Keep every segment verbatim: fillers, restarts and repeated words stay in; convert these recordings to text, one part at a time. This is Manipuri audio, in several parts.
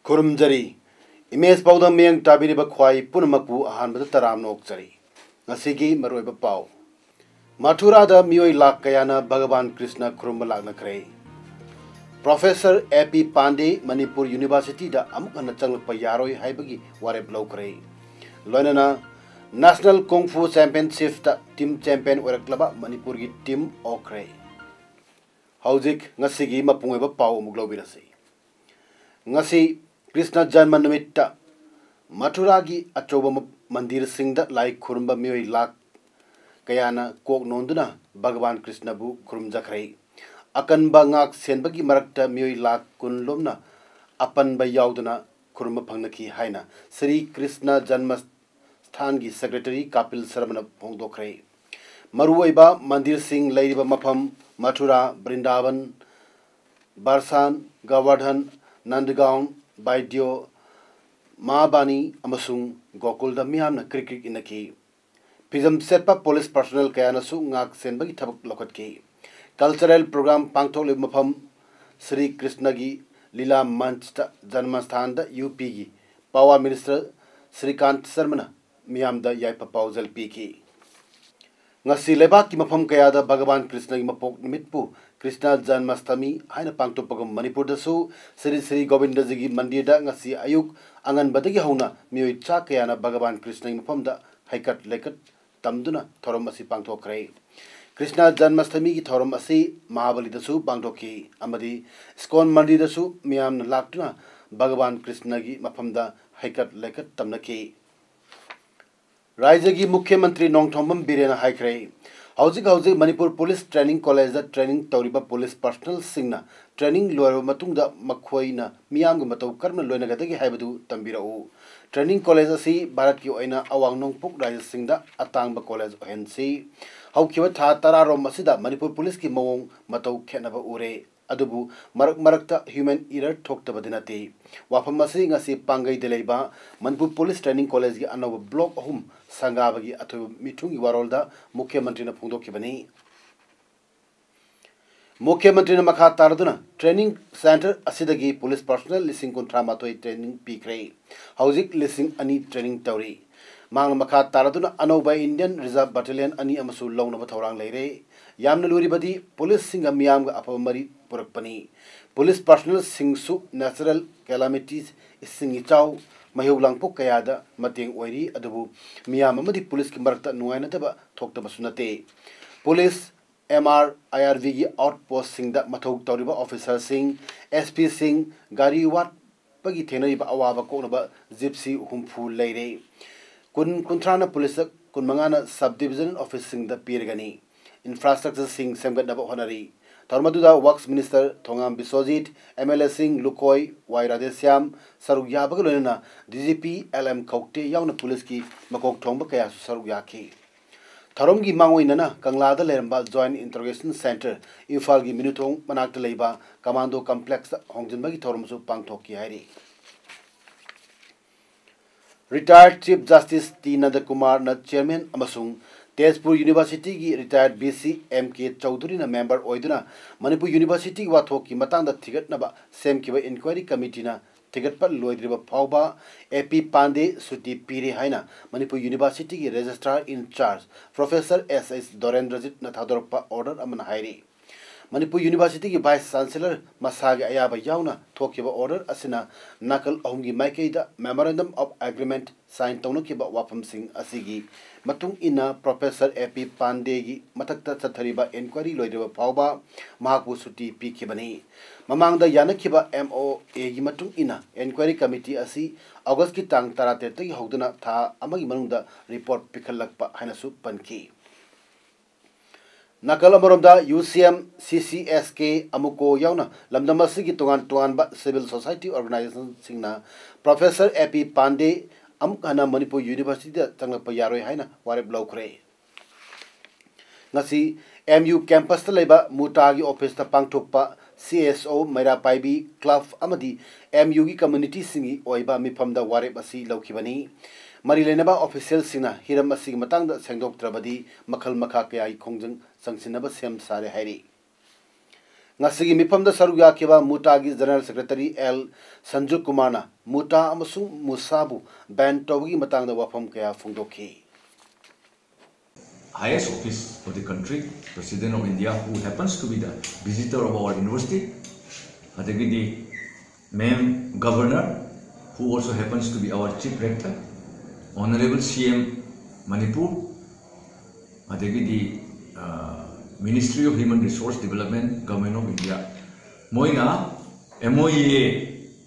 ꯈꯨꯔꯨꯝꯖꯔꯤ꯫ ꯏꯃꯦꯖ ꯄꯥꯎꯗꯝ ꯃꯤꯠꯌꯦꯡ ꯇꯥꯕꯤꯔꯤꯕ ꯈ꯭ꯋꯥꯏ ꯄꯨꯝꯅꯃꯛꯄꯨ ꯑꯍꯥꯟꯕꯗ ꯇꯔꯥꯝꯅ ꯑꯣꯛꯆꯔꯤ꯫ ꯉꯁꯤꯒꯤ ꯃꯔꯨꯑꯣꯏꯕ ꯄꯥꯎ꯫ ꯃꯊꯨꯔꯥꯗ ꯃꯤꯑꯣꯏ ꯂꯥꯈ ꯀꯌꯥꯅ ꯚꯒꯕꯥꯟ ꯀ꯭ꯔꯤꯁꯅ ꯈꯨꯔꯨꯝꯕ ꯂꯥꯛꯅꯈ꯭ꯔꯦ꯫ ꯄ꯭ꯔꯣꯐꯦꯁꯔ ꯑꯦ ꯄꯤ ꯄꯥꯟꯗꯦ ꯃꯅꯤꯄꯨꯔ ꯌꯨꯅꯤꯚꯔꯁꯤꯇꯤꯗ ꯑꯃꯨꯛ ꯍꯟꯅ ꯆꯪꯂꯛꯄ ꯌꯥꯔꯣꯏ ꯍꯥꯏꯕꯒꯤ ꯋꯥꯔꯦꯞ ꯂꯧꯈ꯭ꯔꯦ꯫ ꯂꯣꯏꯅꯅ ꯅꯦꯁꯅꯦꯜ ꯀꯨꯡ ꯐꯨ ꯆꯦꯝꯄꯤꯌꯟꯁꯤꯞꯇ ꯇꯤꯝ ꯆꯦꯝꯄꯤꯌꯟ ꯑꯣꯏꯔꯛꯂꯕ ꯃꯅꯤꯄꯨꯔꯒꯤ ꯇꯤꯝ ꯑꯣꯛꯈ꯭ꯔꯦ꯫ ꯍꯧꯖꯤꯛ ꯉꯁꯤꯒꯤ ꯃꯄꯨꯡ ꯑꯣꯏꯕ ꯄꯥꯎ ꯑꯃꯨꯛ ꯂꯧꯕꯤꯔꯁꯤ꯫ ꯉꯁꯤ ꯀ꯭ꯔꯤꯁꯅ ꯖꯟꯃ ꯅꯨꯃꯤꯠꯇ ꯃꯊꯨꯔꯥꯒꯤ ꯑꯆꯧꯕ ꯃ-, ꯃꯟꯗꯤꯔꯁꯤꯡꯗ ꯂꯥꯏ ꯈꯨꯔꯨꯝꯕ ꯃꯤꯑꯣꯏ ꯂꯥꯈ ꯀꯌꯥꯅ ꯀꯣꯛ ꯅꯣꯟꯗꯨꯅ ꯚꯒꯋꯥꯟ ꯀ꯭ꯔꯤꯁꯅꯕꯨ ꯈꯨꯔꯨꯝꯖꯈ꯭ꯔꯦ꯫ ꯑꯀꯟꯕ ꯉꯥꯛ ꯁꯦꯟꯕꯒꯤ ꯃꯔꯛꯇ ꯃꯤꯑꯣꯏ ꯂꯥꯈ ꯀꯨꯟ ꯂꯣꯝꯅ ꯑꯄꯟꯕ ꯌꯥꯎꯗꯅ ꯈꯨꯔꯨꯝꯕ ꯐꯪꯅꯈꯤ ꯍꯥꯏꯅ ꯁ꯭ꯔꯤ ꯀ꯭ꯔꯤꯁꯅ ꯖꯟꯃ ꯁ꯭ꯊꯥꯟꯒꯤ ꯁꯦꯀ꯭ꯔꯦꯇꯔꯤ ꯀꯥꯄꯤꯜ ꯁꯔꯃꯅ ꯐꯣꯡꯗꯣꯛꯈ꯭ꯔꯦ꯫ ꯃꯔꯨꯑꯣꯏꯕ ꯃꯟꯗꯤꯔꯁꯤꯡ ꯂꯩꯔꯤꯕ ꯃꯐꯝ ꯃꯊꯨꯔꯥ, ꯕ꯭ꯔꯤꯟꯗꯥꯕꯟ, ꯕꯥꯔꯁꯥꯟ, ꯒꯣꯋꯔꯙꯟ, ꯅꯟꯗꯒꯥꯎꯟ, ꯕꯥꯏꯗ꯭ꯌꯣ, ꯃꯍꯥꯕꯥꯅꯤ ꯑꯃꯁꯨꯡ ꯒꯣꯀꯨꯜꯗ ꯃꯤꯌꯥꯝꯅ ꯀ꯭ꯔꯤꯛ ꯀ꯭ꯔꯤꯛ ꯏꯟꯅꯈꯤ꯫ ꯐꯤꯖꯝ ꯁꯦꯠꯄ ꯄꯨꯂꯤꯁ ꯄꯥꯔꯁꯣꯅꯦꯜ ꯀꯌꯥꯅꯁꯨ ꯉꯥꯛ ꯁꯦꯟꯕꯒꯤ ꯊꯕꯛ ꯂꯧꯈꯠꯈꯤ꯫ ꯀꯜꯆꯔꯦꯜ ꯄ꯭ꯔꯣꯒ꯭ꯔꯥꯝ ꯄꯥꯡꯊꯣꯛꯂꯤꯕ ꯃꯐꯝ ꯁ꯭ꯔꯤ ꯀ꯭ꯔꯤꯁꯅꯒꯤ ꯂꯤꯂꯥ ꯃꯟꯆꯇ ꯖꯟꯃꯁꯊꯥꯟꯗ ꯌꯨ ꯄꯤꯒꯤ ꯄꯥꯋꯥ ꯃꯤꯅꯤꯁꯇꯔ ꯁ꯭ꯔꯤꯀꯥꯟꯠ ꯁꯔꯃꯅ ꯃꯤꯌꯥꯝꯗ ꯌꯥꯏꯐ ꯄꯥꯎꯖꯦꯜ ꯄꯤꯈꯤ꯫ ꯉꯁꯤ ꯂꯩꯕꯥꯛꯀꯤ ꯃꯐꯝ ꯀꯌꯥꯗ ꯚꯒꯋꯥꯟ ꯀ꯭ꯔꯤꯁꯅꯒꯤ ꯃꯄꯣꯛ ꯅꯨꯃꯤꯠꯄꯨ ꯀ꯭ꯔꯤꯁꯅ ꯖꯟꯃꯁꯇꯃꯤ ꯍꯥꯏꯅ ꯄꯥꯡꯊꯣꯛꯄꯒꯨꯝ ꯃꯅꯤꯄꯨꯔꯗꯁꯨ ꯁ꯭ꯔꯤ ꯁ꯭ꯔꯤ ꯒꯣꯕꯤꯟꯗꯖꯤꯒꯤ ꯃꯟꯗꯤꯔꯗ ꯉꯁꯤ ꯑꯌꯨꯛ ꯑꯉꯟꯕꯗꯒꯤ ꯍꯧꯅ ꯃꯤꯑꯣꯏ ꯆꯥ ꯀꯌꯥꯅ ꯚꯒꯋꯥꯟ ꯀ꯭ꯔꯤꯁꯅꯒꯤ ꯃꯐꯝꯗ ꯍꯩꯀꯠ ꯂꯩꯀꯠ ꯇꯝꯗꯨꯅ ꯊꯧꯔꯝ ꯑꯁꯤ ꯄꯥꯡꯊꯣꯛꯈ꯭ꯔꯦ꯫ ꯀ꯭ꯔꯤꯁꯅ ꯖꯟꯃꯁꯇꯃꯤꯒꯤ ꯊꯧꯔꯝ ꯑꯁꯤ ꯃꯍꯥꯕꯂꯤꯗꯁꯨ ꯄꯥꯡꯊꯣꯛꯈꯤ ꯑꯃꯗꯤ ꯏꯁꯀꯣꯟ ꯃꯟꯗꯤꯔꯗꯁꯨ ꯃꯤꯌꯥꯝꯅ ꯂꯥꯛꯇꯨꯅ ꯚꯒꯋꯥꯟ ꯀ꯭ꯔꯤꯁꯅꯒꯤ ꯃꯐꯝꯗ ꯍꯩꯀꯠ ꯂꯩꯀꯠ ꯇꯝꯅꯈꯤ꯫ ꯔꯥꯖ꯭ꯌꯒꯤ ꯃꯨꯈ꯭ꯌ ꯃꯟꯇ꯭ꯔꯤ ꯅꯣꯡꯊꯣꯝꯕꯝ ꯕꯤꯔꯦꯟꯅ ꯍꯥꯏꯈ꯭ꯔꯦ, ꯍꯧꯖꯤꯛ ꯍꯧꯖꯤꯛ ꯃꯅꯤꯄꯨꯔ ꯄꯨꯂꯤꯁ ꯇ꯭ꯔꯦꯅꯤꯡ ꯀꯣꯂꯦꯖꯗ ꯇ꯭ꯔꯦꯅꯤꯡ ꯇꯧꯔꯤꯕ ꯄꯨꯂꯤꯁ ꯄꯥꯔꯁꯣꯅꯦꯜꯁꯤꯡꯅ ꯇ꯭ꯔꯦꯅꯤꯡ ꯂꯣꯏꯔꯕ ꯃꯇꯨꯡꯗ ꯃꯈꯣꯏꯅ ꯃꯤꯌꯥꯝꯒ ꯃꯇꯧ ꯀꯔꯝꯅ ꯂꯣꯏꯅꯒꯗꯒꯦ ꯍꯥꯏꯕꯗꯨ ꯇꯝꯕꯤꯔꯛꯎ꯫ ꯇ꯭ꯔꯦꯅꯤꯡ ꯀꯣꯂꯦꯖ ꯑꯁꯤ ꯚꯥꯔꯠꯀꯤ ꯑꯣꯏꯅ ꯑꯋꯥꯡ ꯅꯣꯡꯄꯣꯛ ꯔꯥꯖ꯭ꯌꯁꯤꯡꯗ ꯑꯇꯥꯡꯕ ꯀꯣꯂꯦꯖ ꯑꯣꯏꯍꯟꯁꯤ꯫ ꯍꯧꯈꯤꯕ ꯊꯥ ꯇꯔꯥꯔꯣꯝ ꯑꯁꯤꯗ ꯃꯅꯤꯄꯨꯔ ꯄꯨꯂꯤꯁꯀꯤ ꯃꯑꯣꯡ ꯃꯇꯧ ꯈꯦꯠꯅꯕ ꯎꯔꯦ꯫ ꯑꯗꯨꯕꯨ ꯃꯔꯛ ꯃꯔꯛꯇ human error ꯊꯣꯛꯇꯕꯗꯤ ꯅꯠꯇꯦ꯫ ꯋꯥꯐꯝ ꯑꯁꯤ ꯉꯁꯤ ꯄꯥꯡꯒꯩꯗ ꯂꯩꯕ ꯃꯅꯤꯄꯨꯔ ꯄꯨꯂꯤꯁ ꯇ꯭ꯔꯦꯅꯤꯡ ꯀꯣꯂꯦꯖꯒꯤ ꯑꯅꯧꯕ ꯕ꯭ꯂꯣꯛ ꯑꯍꯨꯝ ꯁꯪꯒꯥꯕꯒꯤ ꯑꯊꯣꯏꯕ ꯃꯤꯊꯨꯡꯒꯤ ꯋꯥꯔꯣꯜꯗ ꯃꯨꯈ꯭ꯌ ꯃꯟꯇ꯭ꯔꯤꯅ ꯐꯣꯡꯗꯣꯛꯈꯤꯕꯅꯤ꯫ ꯃꯨꯈ꯭ꯌ ꯃꯟꯇ꯭ꯔꯤꯅ ꯃꯈꯥ ꯇꯥꯔꯗꯨꯅ ꯇ꯭ꯔꯦꯅꯤꯡ ꯁꯦꯟꯇꯔ ꯑꯁꯤꯗꯒꯤ ꯄꯨꯂꯤꯁ ꯄꯥꯔꯁꯣꯅꯦꯜ ꯂꯤꯁꯤꯡ ꯀꯨꯟꯊ꯭ꯔꯥ ꯃꯥꯊꯣꯏ ꯇ꯭ꯔꯦꯅꯤꯡ ꯄꯤꯈ꯭ꯔꯦ꯫ ꯍꯧꯖꯤꯛ ꯂꯤꯁꯤꯡ ꯑꯅꯤ ꯇ꯭ꯔꯦꯅꯤꯡ ꯇꯧꯔꯤ꯫ ꯃꯍꯥꯛꯅ ꯃꯈꯥ ꯇꯥꯔꯗꯨꯅ ꯑꯅꯧꯕ Indian Reserve Battalion ꯑꯅꯤ ꯑꯃꯁꯨ ꯂꯧꯅꯕ ꯊꯧꯔꯥꯡ ꯂꯩꯔꯦ꯫ ꯌꯥꯝꯅ ꯂꯨꯔꯤꯕꯗꯤ ꯄꯨꯂꯤꯁꯁꯤꯡꯒ ꯃꯤꯌꯥꯝꯒ ꯑꯐꯕ ꯃꯔꯤ ꯄꯨꯔꯛꯄꯅꯤ꯫ ꯄꯨꯂꯤꯁ ꯄꯥꯔꯁꯣꯅꯦꯜꯁꯤꯡꯁꯨ natural calamities, ꯏꯁꯤꯡ ꯏꯆꯥꯎ, ꯃꯩꯍꯧ ꯂꯥꯡꯄꯣꯛ ꯀꯌꯥꯗ ꯃꯇꯦꯡ ꯑꯣꯏꯔꯤ꯫ ꯑꯗꯨꯕꯨ ꯃꯤꯌꯥꯝ ꯑꯃꯗꯤ ꯄꯨꯂꯤꯁꯀꯤ ꯃꯔꯛꯇ ꯅꯨꯡꯉꯥꯏꯅꯗꯕ ꯊꯣꯛꯇꯕꯁꯨ ꯅꯠꯇꯦ꯫ Police, M R, I R V ꯒꯤ ꯑꯥꯎꯠ ꯄꯣꯁꯁꯤꯡꯗ ꯃꯊꯧ ꯇꯧꯔꯤꯕ ꯑꯣꯐꯤꯁꯥꯔꯁꯤꯡ, S P ꯁꯤꯡ, ꯒꯥꯔꯤ ꯋꯥꯠꯄꯒꯤ ꯊꯦꯡꯅꯔꯤꯕ ꯑꯋꯥꯕ ꯀꯣꯛꯅꯕ ꯖꯤꯞꯁꯤ ꯍꯨꯝꯐꯨ ꯂꯩꯔꯦ꯫ ꯀꯨꯟ, ꯀꯨꯟꯊ꯭ꯔꯥꯅ ꯄꯨꯂꯤꯁꯇ, ꯀꯨꯟꯃꯉꯥꯅ sub divisional officeꯁꯤꯡꯗ ꯄꯤꯔꯒꯅꯤ꯫ Infrastructureꯁꯤꯡ ꯁꯦꯝꯒꯠꯅꯕ ꯍꯣꯠꯅꯔꯤ꯫ ꯊꯧꯔꯝ ꯑꯗꯨꯗ Works Minister ꯊꯣꯉꯥꯝ ꯕꯤꯁ꯭ꯋꯖꯤꯠ, M L Aꯁꯤꯡ ꯂꯨꯀꯣꯏ ꯋꯥꯏ ꯔꯥꯙꯦꯁ꯭ꯌꯥꯝ ꯁꯔꯨꯛ ꯌꯥꯕꯒ ꯂꯣꯏꯅꯅ D G P L M ꯀꯧꯇꯦ ꯌꯥꯎꯅ ꯄꯨꯂꯤꯁꯀꯤ ꯃꯀꯣꯛ ꯊꯣꯡꯕ ꯀꯌꯥꯁꯨ ꯁꯔꯨꯛ ꯌꯥꯈꯤ꯫ ꯊꯧꯔꯝꯒꯤ ꯃꯥꯡꯑꯣꯏꯅꯅ ꯀꯪꯂꯥꯗ ꯂꯩꯔꯝꯕ Joint Interrogation Centre, ꯏꯝꯐꯥꯜꯒꯤ ꯃꯤꯅꯨꯊꯣꯡ ꯃꯅꯥꯛꯇ ꯂꯩꯕ Commando Complexꯇ ꯍꯣꯡꯖꯤꯟꯕꯒꯤ ꯊꯧꯔꯝꯁꯨ ꯄꯥꯡꯊꯣꯛꯈꯤ ꯍꯥꯏꯔꯤ꯫ Retired Chief Justice T ꯅꯟꯗꯀꯨꯃꯥꯔꯅ chairman ꯑꯃꯁꯨꯡ Tezpur Universityꯒꯤ retired V C M K ꯆꯧꯙꯨꯔꯤꯅ member ꯑꯣꯏꯗꯨꯅ ꯃꯅꯤꯄꯨꯔ Universityꯒꯤ ꯋꯥꯊꯣꯛꯀꯤ ꯃꯇꯥꯡꯗ ꯊꯤꯒꯠꯅꯕ ꯁꯦꯝꯈꯤꯕ inquiry committeeꯅ ꯊꯤꯒꯠꯄ ꯂꯣꯏꯗ꯭ꯔꯤꯕ ꯐꯥꯎꯕ A P ꯄꯥꯟꯗꯦ ꯁꯨꯇꯤ ꯄꯤꯔꯦ ꯍꯥꯏꯅ Manipur Universityꯒꯤ Registrar in Charge Professor S H ꯗꯣꯔꯦꯟꯗ꯭ꯔꯖꯤꯠꯅ ꯊꯥꯗꯣꯔꯛꯄ order ꯑꯃꯅ ꯍꯥꯏꯔꯤ꯫ ꯃꯅꯤꯄꯨꯔ Universityꯒꯤ Vice Chancellor ꯃꯁꯥꯒꯤ ꯑꯌꯥꯕ ꯌꯥꯎꯅ ꯊꯣꯛꯈꯤꯕ order ꯑꯁꯤꯅ ꯅꯥꯀꯜ ꯑꯍꯨꯝꯒꯤ ꯃꯥꯏꯀꯩꯗ Memorandum of Agreement sign ꯇꯧꯅꯈꯤꯕ ꯋꯥꯐꯝꯁꯤꯡ ꯑꯁꯤꯒꯤ ꯃꯇꯨꯡ ꯏꯟꯅ Professor A P ꯄꯥꯟꯗꯦꯒꯤ ꯃꯊꯛꯇ ꯆꯠꯊꯔꯤꯕ inquiry ꯂꯣꯏꯗ꯭ꯔꯤꯕ ꯐꯥꯎꯕ ꯃꯍꯥꯛꯄꯨ ꯁꯨꯇꯤ ꯄꯤꯈꯤꯕꯅꯤ꯫ ꯃꯃꯥꯡꯗ ꯌꯥꯅꯈꯤꯕ M O Aꯒꯤ ꯃꯇꯨꯡ ꯏꯟꯅ inquiry committee ꯑꯁꯤ Augustꯀꯤ ꯇꯥꯡ ꯇꯔꯥꯇꯔꯦꯠꯇꯒꯤ ꯍꯧꯗꯨꯅ ꯊꯥ ꯑꯃꯒꯤ ꯃꯅꯨꯡꯗ report ꯄꯤꯈꯠꯂꯛꯄ ꯍꯥꯏꯅꯁꯨ ꯄꯟꯈꯤ꯫ ꯅꯥꯀꯜ ꯑꯃꯔꯣꯝꯗ, ꯌꯨ ꯁꯤ ꯑꯦꯝ, ꯁꯤ ꯁꯤ ꯑꯦꯁ ꯀꯦ, ꯑꯃꯨꯀꯣ ꯌꯥꯎꯅ ꯂꯝꯗꯝ ꯑꯁꯤꯒꯤ ꯇꯣꯉꯥꯟ ꯇꯣꯉꯥꯟꯕ civil society organizationꯁꯤꯡꯅ Professor A P Pandey ꯑꯃꯨꯛ ꯍꯟꯅ ꯃꯅꯤꯄꯨꯔ ꯌꯨꯅꯤꯚꯔꯁꯤꯇꯤꯗ ꯆꯪꯂꯛꯄ ꯌꯥꯔꯣꯏ ꯍꯥꯏꯅ ꯋꯥꯔꯦꯞ ꯂꯧꯈ꯭ꯔꯦ꯫ ꯉꯁꯤ ꯑꯦꯝ ꯌꯨ campusꯇ ꯂꯩꯕ ꯃꯨꯇꯥꯒꯤ officeꯇ ꯄꯥꯡꯊꯣꯛꯄ ꯁꯤ ꯑꯦꯁ ꯑꯣ, ꯃꯩꯔꯥ ꯄꯥꯏꯕꯤ club ꯑꯃꯗꯤ ꯑꯦꯝ ꯌꯨꯒꯤ communityꯁꯤꯡꯒꯤ ꯑꯣꯏꯕ ꯃꯤꯐꯝꯗ ꯋꯥꯔꯦꯞ ꯑꯁꯤ ꯂꯧꯈꯤꯕꯅꯤ꯫ ꯃꯔꯤ ꯂꯩꯅꯕ officialꯁꯤꯡꯅ ꯍꯤꯔꯝ ꯑꯁꯤꯒꯤ ꯃꯇꯥꯡꯗ ꯁꯦꯡꯗꯣꯛꯇ꯭ꯔꯕꯗꯤ ꯃꯈꯜ ꯃꯈꯥ ꯀꯌꯥꯒꯤ ꯈꯣꯡꯖꯪ ꯆꯪꯁꯤꯟꯅꯕ ꯁꯦꯝ ꯁꯥꯔꯦ ꯍꯥꯏꯔꯤ꯫ ꯉꯁꯤꯒꯤ ꯃꯤꯐꯝꯗ ꯁꯔꯨꯛ ꯌꯥꯈꯤꯕ ꯃꯨꯇꯥꯒꯤ General Secretary ꯑꯦꯜ ꯁꯟꯖꯨ ꯀꯨꯃꯥꯔꯅ ꯃꯨꯇꯥ ꯑꯃꯁꯨꯡ ꯃꯨꯁꯥꯕꯨ ban ꯇꯧꯕꯒꯤ ꯃꯇꯥꯡꯗ ꯋꯥꯐꯝ ꯀꯌꯥ ꯐꯣꯡꯗꯣꯛꯈꯤ꯫ Highest office of the country, President of India, who happens to be the visitor of our university, ꯑꯗꯒꯤꯗꯤ Ma'am Governor, who also happens to be our Chief Rector, Honorable C M Manipur, ꯑꯗꯒꯤꯗꯤ Ministry of Human Resource Development, Government of India, ꯃꯣꯏꯅ M O U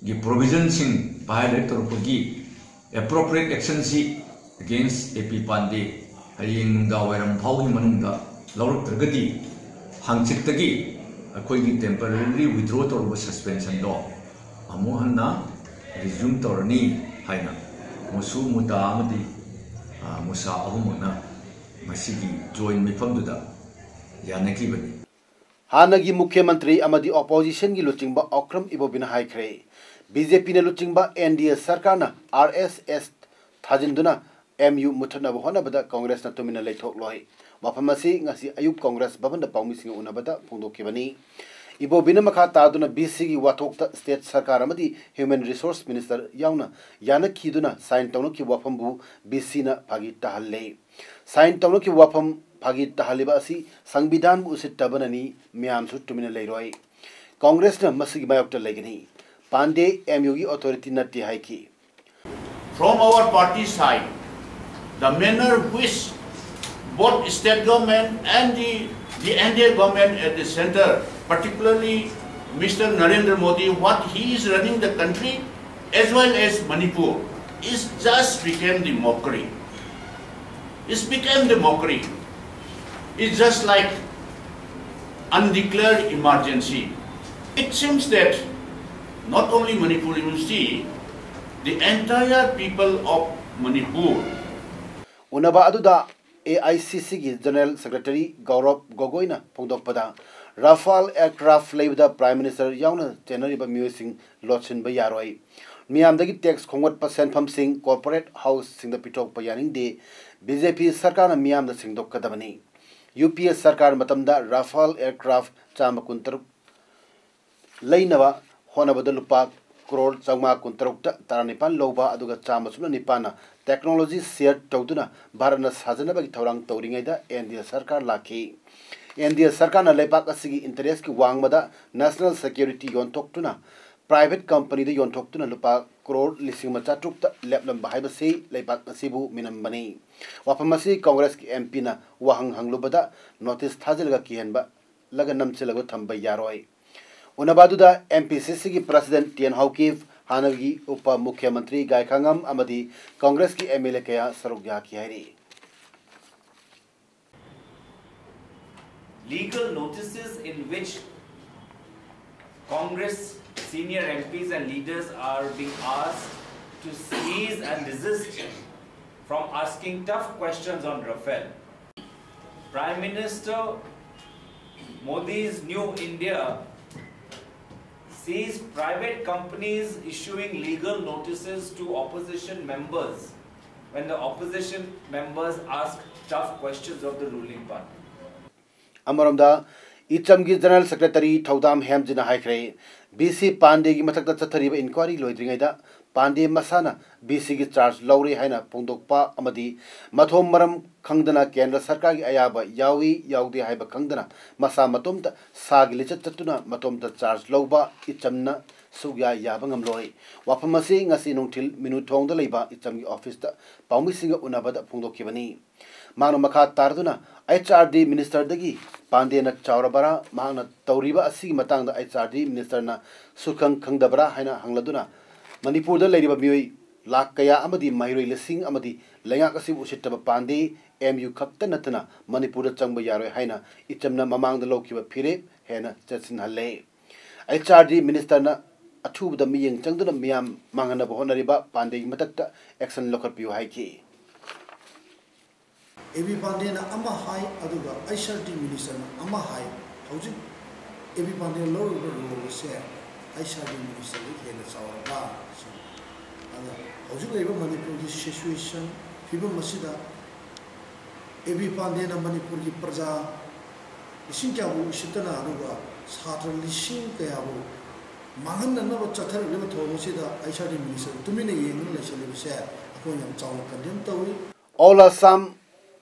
ꯒꯤ provisionꯁꯤꯡ violate ꯇꯧꯔꯛꯄꯒꯤ appropriate actionꯁꯤ against A P Pandey ꯍꯌꯦꯡ ꯅꯨꯡꯗꯥꯡ ꯋꯥꯏꯔꯝ ꯐꯥꯎꯒꯤ ꯃꯅꯨꯡꯗ ꯂꯧꯔꯛꯇ꯭ꯔꯒꯗꯤ ꯍꯪꯆꯤꯠꯇꯒꯤ ꯑꯩꯈꯣꯏꯒꯤ temporarily withdraw ꯇꯧꯔꯨꯕ suspensionꯗꯣ ꯑꯃꯨꯛ ꯍꯟꯅ resume ꯇꯧꯔꯅꯤ ꯍꯥꯏꯅ ꯃꯨꯁꯨ, ꯃꯨꯇꯥ ꯑꯃꯗꯤ ꯃꯨꯁꯥ ꯑꯍꯨꯝꯃꯛꯅ ꯃꯁꯤꯒꯤ joint ꯃꯤꯐꯝꯗꯨꯗ ꯌꯥꯅꯈꯤꯕꯅꯤ꯫ ꯍꯥꯟꯅꯒꯤ ꯃꯨꯈ꯭ꯌ ꯃꯟꯇ꯭ꯔꯤ ꯑꯃꯗꯤ oppositionꯒꯤ ꯂꯨꯆꯤꯡꯕ ꯑꯣꯀ꯭ꯔꯝ ꯏꯕꯣꯕꯤꯅ ꯍꯥꯏꯈ꯭ꯔꯦ, ꯕꯤ ꯖꯦ ꯄꯤꯅ ꯂꯨꯆꯤꯡꯕ ꯑꯦꯟ ꯗꯤ ꯑꯦ ꯁꯔꯀꯥꯔꯅ ꯑꯥꯔ ꯑꯦꯁ ꯑꯦꯁ ꯊꯥꯖꯤꯟꯗꯨꯅ ꯑꯦꯝ ꯌꯨ ꯃꯨꯠꯊꯠꯅꯕ ꯍꯣꯠꯅꯕꯗ ꯀꯪꯒ꯭ꯔꯦꯁꯅ ꯇꯨꯃꯤꯟꯅ ꯂꯩꯊꯣꯛꯂꯣꯏ꯫ ꯋꯥꯐꯝ ꯑꯁꯤ ꯉꯁꯤ ꯑꯌꯨꯛ ꯀꯪꯒ꯭ꯔꯦꯁ ꯚꯕꯟꯗ ꯄꯥꯎꯃꯤꯁꯤꯡꯒ ꯎꯅꯕꯗ ꯐꯣꯡꯗꯣꯛꯈꯤꯕꯅꯤ꯫ ꯏꯕꯣꯕꯤꯅ ꯃꯈꯥ ꯇꯥꯗꯨꯅ ꯕꯤ ꯁꯤꯒꯤ ꯋꯥꯊꯣꯛꯇ state ꯁꯔꯀꯥꯔ ꯑꯃꯗꯤ Human Resource Minister ꯌꯥꯎꯅ ꯌꯥꯅꯈꯤꯗꯨꯅ sign ꯇꯧꯅꯈꯤꯕ ꯋꯥꯐꯝꯕꯨ ꯕꯤ ꯁꯤꯅ ꯐꯥꯒꯤ ꯇꯥꯍꯜꯂꯦ꯫ Sign ꯇꯧꯅꯈꯤꯕ ꯋꯥꯐꯝ ꯐꯥꯒꯤ ꯇꯥꯍꯜꯂꯤꯕ ꯑꯁꯤ ꯁꯪꯕꯤꯙꯥꯟꯕꯨ ꯎꯁꯤꯠꯇꯕꯅꯅꯤ, ꯃꯌꯥꯝꯁꯨ ꯇꯨꯃꯤꯟꯅ ꯂꯩꯔꯣꯏ꯫ ꯀꯪꯒ꯭ꯔꯦꯁꯅ ꯃꯁꯤꯒꯤ ꯃꯥꯌꯣꯛꯇ ꯂꯩꯒꯅꯤ꯫ ꯄꯥꯟꯗꯦ ꯑꯦꯝ ꯌꯨꯒꯤ authority ꯅꯠꯇꯦ ꯍꯥꯏꯈꯤ꯫ From our party side, the manner which both state government and the, the N D A government at the center, particularly Mister Narendra Modi, what he is running the country as well as Manipur, is just became the mockery. It's became the mockery. It's just like Undeclared emergency. It seems that not only Manipur University, the entire people of Manipur. ꯎꯅꯕ ꯑꯗꯨꯗ ꯑꯦ ꯑꯥꯏ ꯁꯤ ꯁꯤꯒꯤ ꯖꯦꯅꯔꯦꯜ ꯁꯦꯀ꯭ꯔꯦꯇꯔꯤ ꯒꯧꯔꯕ ꯒꯣꯒꯣꯏꯅ ꯐꯣꯡꯗꯣꯛꯄꯗ, ꯔꯥꯐꯥꯜ ꯑꯦꯌꯔꯀ꯭ꯔꯥꯐ ꯂꯩꯕꯗ ꯄ꯭ꯔꯥꯏꯝ ꯃꯤꯅꯤꯁꯇꯔ ꯌꯥꯎꯅ ꯆꯦꯟꯅꯔꯤꯕ ꯃꯤꯑꯣꯏꯁꯤꯡ ꯂꯣꯠꯁꯤꯟꯕ ꯌꯥꯔꯣꯏ꯫ ꯃꯤꯌꯥꯝꯗꯒꯤ ꯇꯦꯛꯁ ꯈꯣꯝꯒꯠꯄ ꯁꯦꯟꯐꯝꯁꯤꯡ ꯀꯣꯔꯄꯣꯔꯦꯠ ꯍꯥꯎꯁꯁꯤꯡꯗ ꯄꯤꯊꯣꯛꯄ ꯌꯥꯅꯤꯡꯗꯦ꯫ ꯕꯤ ꯖꯦ ꯄꯤ ꯁꯔꯀꯥꯔꯅ ꯃꯤꯌꯥꯝꯗ ꯁꯦꯡꯗꯣꯛꯀꯗꯕꯅꯤ꯫ ꯌꯨ ꯄꯤ ꯑꯦ ꯁꯔꯀꯥꯔ ꯃꯇꯝꯗ ꯔꯥꯐꯥꯜ ꯑꯦꯌꯔꯀ꯭ꯔꯥꯐ ꯆꯥꯝꯃ ꯀꯨꯟꯇꯔꯨꯛ ꯂꯩꯅꯕ ꯍꯣꯠꯅꯕꯗ ꯂꯨꯄꯥ ꯀ꯭ꯔꯣꯔ ꯆꯥꯝꯃꯉꯥ ꯀꯨꯟꯇꯔꯨꯛꯇ ꯇꯔꯥꯅꯤꯄꯥꯜ ꯂꯧꯕ, ꯑꯗꯨꯒ ꯆꯥꯝꯃ ꯁꯨꯞꯅ ꯅꯤꯄꯥꯜꯅ ꯇꯦꯛꯅꯣꯂꯣꯖꯤ ꯁꯤꯌꯔ ꯇꯧꯗꯨꯅ ꯚꯥꯔꯠꯅ ꯁꯥꯖꯅꯕꯒꯤ ꯊꯧꯔꯥꯡ ꯇꯧꯔꯤꯉꯩꯗ ꯑꯦꯟ ꯗꯤ ꯑꯦ ꯁꯔꯀꯥꯔ ꯂꯥꯛꯈꯤ꯫ ꯑꯦꯟ ꯗꯤ ꯑꯦ ꯁꯔꯀꯥꯔꯅ ꯂꯩꯕꯥꯛ ꯑꯁꯤꯒꯤ ꯏꯟꯇꯔꯦꯁꯀꯤ ꯋꯥꯡꯃꯗ ꯅꯦꯁꯅꯦꯜ ꯁꯦꯀ꯭ꯌꯨꯔꯤꯇꯤ ꯌꯣꯟꯊꯣꯛꯇꯨꯅ, ꯄ꯭ꯔꯥꯏꯚꯦꯠ ꯀꯝꯄꯅꯤꯗ ꯌꯣꯟꯊꯣꯛꯇꯨꯅ ꯂꯨꯄꯥ ꯀ꯭ꯔꯣꯔ ꯂꯤꯁꯤꯡ ꯑꯃ ꯆꯥꯇ꯭ꯔꯨꯛꯇ ꯂꯦꯞꯂꯝꯕ ꯍꯥꯏꯕꯁꯤ ꯂꯩꯕꯥꯛ ꯑꯁꯤꯕꯨ ꯃꯤꯅꯝꯕꯅꯤ꯫ ꯋꯥꯐꯝ ꯑꯁꯤ ꯀꯣꯡꯒ꯭ꯔꯦꯁꯀꯤ ꯑꯦꯝ ꯄꯤꯅ ꯋꯥꯍꯪ ꯍꯪꯂꯨꯕꯗ ꯅꯣꯇꯤꯁ ꯊꯥꯖꯤꯜꯂꯒ ꯀꯤꯍꯟꯕ ꯂꯒ ꯅꯝꯁꯤꯜꯂꯒ ꯊꯝꯕ ꯌꯥꯔꯣꯏ꯫ ꯎꯅꯕ ꯑꯗꯨꯗ ꯑꯦꯝ ꯄꯤ ꯁꯤ ꯁꯤꯒꯤ ꯄ꯭ꯔꯁꯤꯗꯦꯟꯠ ꯇꯤ ꯑꯦꯟ ꯍꯧꯀꯤꯞ, ꯍꯥꯟꯅꯒꯤ ꯎꯄ ꯃꯨꯈ꯭ꯌ ꯃꯟꯇ꯭ꯔꯤ ꯒꯥꯏꯈꯥꯉꯝ ꯑꯃꯗꯤ ꯀꯣꯡꯒ꯭ꯔꯦꯁꯀꯤ ꯑꯦꯝ ꯑꯦꯜ ꯑꯦ ꯀꯌꯥ ꯁꯔꯨꯛ ꯌꯥꯈꯤ ꯍꯥꯏꯔꯤ꯫ Legal notices in which Congress senior M Ps and leaders are being asked to cease and desist from asking tough questions on Rafale. Prime Minister Modi's New India sees private companies issuing legal notices to opposition members when the opposition members ask tough questions of the ruling party. ꯑꯃꯔꯣꯝꯗ ꯏꯆꯝꯒꯤ ꯖꯦꯅꯔꯦꯜ ꯁꯦꯀ꯭ꯔꯦꯇꯔꯤ ꯊꯧꯗꯥꯝ ꯍꯦꯝꯖꯤꯅ ꯍꯥꯏꯈ꯭ꯔꯦ, ꯚꯤ ꯁꯤ ꯄꯥꯟꯗꯦꯒꯤ ꯃꯊꯛꯇ ꯆꯠꯊꯔꯤꯕ ꯏꯟꯀ꯭ꯋꯥꯏꯔꯤ ꯂꯣꯏꯗ꯭ꯔꯤꯉꯩꯗ ꯄꯥꯟꯗꯦ ꯃꯁꯥꯅ ꯚꯤ ꯁꯤꯒꯤ ꯆꯥꯔꯖ ꯂꯧꯔꯦ ꯍꯥꯏꯅ ꯐꯣꯡꯗꯣꯛꯄ ꯑꯃꯗꯤ ꯃꯊꯣꯡ ꯃꯔꯝ ꯈꯪꯗꯅ ꯀꯦꯟꯗ꯭ꯔ ꯁꯔꯀꯥꯔꯒꯤ ꯑꯌꯥꯕ ꯌꯥꯎꯏ ꯌꯥꯎꯗꯦ ꯍꯥꯏꯕ ꯈꯪꯗꯅ ꯃꯁꯥ ꯃꯇꯣꯝꯇ ꯁꯥꯒꯤ ꯂꯤꯆꯠ ꯆꯠꯇꯨꯅ ꯃꯇꯣꯝꯇ ꯆꯥꯔꯖ ꯂꯧꯕ ꯏꯆꯝꯅ ꯁꯨꯛꯌꯥ ꯌꯥꯕ ꯉꯝꯂꯣꯏ꯫ ꯋꯥꯐꯝ ꯑꯁꯤ ꯉꯁꯤ ꯅꯨꯡꯊꯤꯜ ꯃꯤꯅꯨꯊꯣꯡꯗ ꯂꯩꯕ ꯏꯆꯝꯒꯤ ꯑꯣꯐꯤꯁꯇ ꯄꯥꯎꯃꯤꯁꯤꯡꯒ ꯎꯅꯕꯗ ꯐꯣꯡꯗꯣꯛꯈꯤꯕꯅꯤ꯫ ꯃꯍꯥꯛꯅ ꯃꯈꯥ ꯇꯥꯔꯗꯨꯅ, ꯑꯩꯆ ꯑꯥꯔ ꯗꯤ ꯃꯤꯅꯤꯁꯇꯔꯗꯒꯤ ꯄꯥꯟꯗꯦꯅ ꯆꯥꯎꯔꯕꯔꯥ, ꯃꯍꯥꯛꯅ ꯇꯧꯔꯤꯕ ꯑꯁꯤꯒꯤ ꯃꯇꯥꯡꯗ ꯑꯩꯆ ꯑꯥꯔ ꯗꯤ ꯃꯤꯅꯤꯁꯇꯔꯅ ꯁꯨꯈꯪ ꯈꯪꯗꯕꯔꯥ ꯍꯥꯏꯅ ꯍꯪꯂꯗꯨꯅ, ꯃꯅꯤꯄꯨꯔꯗ ꯂꯩꯔꯤꯕ ꯃꯤꯑꯣꯏ ꯂꯥꯛ ꯀꯌꯥ ꯑꯃꯗꯤ ꯃꯍꯩꯔꯣꯏ ꯂꯤꯁꯤꯡ ꯑꯃꯗꯤ ꯂꯩꯉꯥꯛ ꯑꯁꯤꯕꯨ ꯎꯁꯤꯠꯇꯕ ꯄꯥꯟꯗꯦ꯫ ꯑꯦꯝ ꯌꯨ ꯈꯛꯇ ꯅꯠꯇꯅ ꯃꯅꯤꯄꯨꯔꯗ ꯆꯪꯕ ꯌꯥꯔꯣꯏ ꯍꯥꯏꯅ ꯏꯆꯝꯅ ꯃꯃꯥꯡꯗ ꯂꯧꯈꯤꯕ ꯐꯤꯔꯦꯞ ꯍꯦꯟꯅ ꯆꯦꯠꯁꯤꯟꯍꯜꯂꯦ꯫ ꯑꯩꯆ ꯑꯥꯔ ꯗꯤ ꯃꯤꯅꯤꯁꯇꯔꯅ ꯑꯊꯨꯕꯗ ꯃꯤꯠꯌꯦꯡ ꯆꯪꯗꯨꯅ ꯃꯤꯌꯥꯝ ꯃꯥꯡꯍꯟꯅꯕ ꯍꯣꯠꯅꯔꯤꯕ ꯄꯥꯟꯗꯦꯒꯤ ꯃꯊꯛꯇ action ꯂꯧꯈꯠꯄꯤꯌꯨ ꯍꯥꯏꯈꯤ꯫ ꯑꯦ ꯕꯤ ꯄꯥꯟꯗꯦꯅ ꯑꯃ ꯍꯥꯏ, ꯑꯗꯨꯒ ꯑꯩꯆ ꯑꯥꯔ ꯗꯤ ꯃꯤꯅꯤꯁꯇꯔꯅ ꯑꯃ ꯍꯥꯏ꯫ ꯍꯧꯖꯤꯛ ꯑꯦ ꯕꯤ ꯄꯥꯟꯗꯦꯅ ꯂꯧꯔꯤꯕ ꯔꯣꯜ ꯑꯁꯦ ꯑꯩꯆ ꯑꯥꯔ ꯗꯤ ꯃꯤꯅꯤꯁꯇꯔꯗꯒꯤ ꯍꯦꯟꯅ ꯆꯥꯎꯔꯕ꯭ꯔꯥ ꯁꯤꯅꯤ꯫ ꯑꯗ ꯍꯧꯖꯤꯛ ꯂꯩꯔꯤꯕ ꯃꯅꯤꯄꯨꯔꯒꯤ ꯁꯤꯆꯨꯋꯦꯁꯟ, ꯐꯤꯕꯝ ꯑꯁꯤꯗ ꯑꯦ ꯕꯤ ꯄꯥꯟꯗꯦꯅ ꯃꯅꯤꯄꯨꯔꯒꯤ ꯄ꯭ꯔꯖꯥ ꯂꯤꯁꯤꯡ ꯀꯌꯥꯕꯨ ꯎꯁꯤꯠꯇꯅ, ꯑꯗꯨꯒ ꯁꯥꯇ꯭ꯔ ꯂꯤꯁꯤꯡ ꯀꯌꯥꯕꯨ ꯃꯥꯡꯍꯟꯅꯅꯕ ꯆꯠꯊꯔꯛꯂꯤꯕ ꯊꯧꯑꯣꯡ ꯑꯁꯤꯗ ꯑꯩꯆ ꯑꯥꯔ ꯗꯤ ꯃꯤꯅꯤꯁꯇꯔ ꯇꯨꯃꯤꯟꯅ ꯌꯦꯡꯗꯨꯅ ꯂꯩꯁꯜꯂꯤꯕꯁꯦ ꯑꯩꯈꯣꯏ ꯌꯥꯝ ꯆꯥꯎꯅ ꯀꯟꯗꯦꯝ ꯇꯧꯏ꯫ All Assam